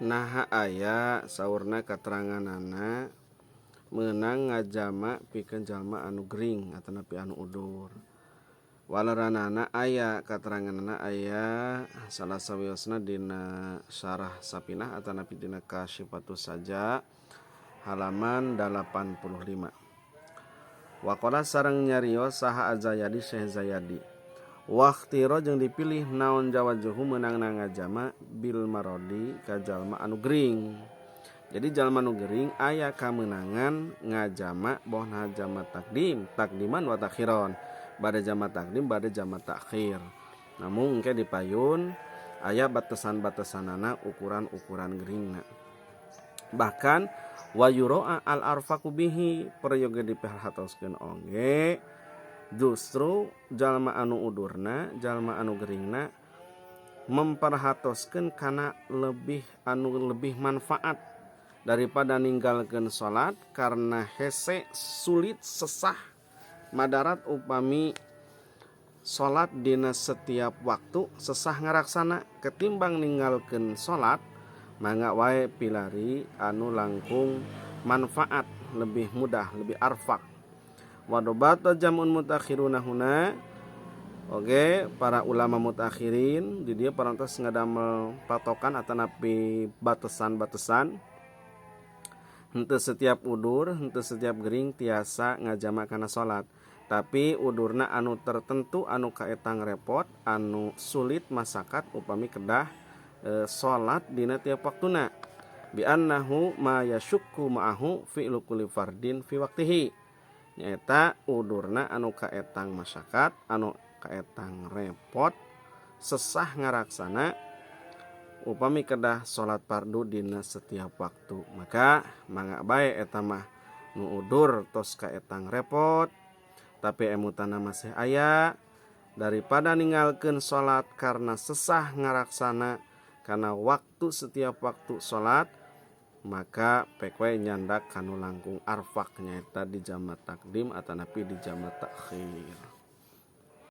Naha aya saurna kateranganana meunang ngajama pikeun jalma anu gering atanapi anu udur. Waleranana aya kateranganana, aya salah sawiosna dina Syarah Sapinah atanapi dina Kasyifatus Saja halaman 85. Waqala sareng nyarios saha Az-Zayadi, Syekh Zayadi. Wakhtira jeung dipilih naon jawazuhu meunangna ngajama bil marodi ka jalma anu gering. Jadi jalma anu gering aya kamenangan ngajama, bohna jama takdim, takdiman wa takhiron, bade jama takdim, bade jama takhir. Namun engke dipayun aya batasan-batasanana, ukuran-ukuran geringna. Bahkan wa yuro'a al arfaqu bihi, peryoga diperhatoskeun oge justru jalma anu udurna, jalma anu geringna memperhatoskeun kana lebih anu lebih manfaat daripada ninggalkeun salat karena hese, sulit, sesah, madarat upami salat dina setiap waktu, sesah ngaraksana. Ketimbang ninggalkeun salat, mangga wae pilari anu langkung manfaat, lebih mudah, lebih arfak. Wa dhabata jam'un mutakhiruna huna. Oke, para ulama mutakhirin di dieu parantos ngadamel patokan atanapi batasan-batasan. Henteu setiap udur, henteu setiap gering tiasa ngajama kana salat, tapi udurna anu tertentu, anu kaetang repot, anu sulit masakat upami kedah salat dina tiap waktuna. Bi annahu ma yasyukku ma'ahu fi'lu kulli fardin fi waqtihi, nyaeta udurna anu kaetang masyarakat, anu kaetang repot, sesah ngaraksana upami kedah salat fardu dina setiap waktu. Maka mangga bae eta mah nu udur tos kaetang repot tapi emutana masih aya, daripada ninggalkeun salat karena sesah ngaraksana karena waktu setiap waktu salat, maka pek we nyandak kanu langkung arfak, nyaeta di jama takdim atanapi di jama takhir.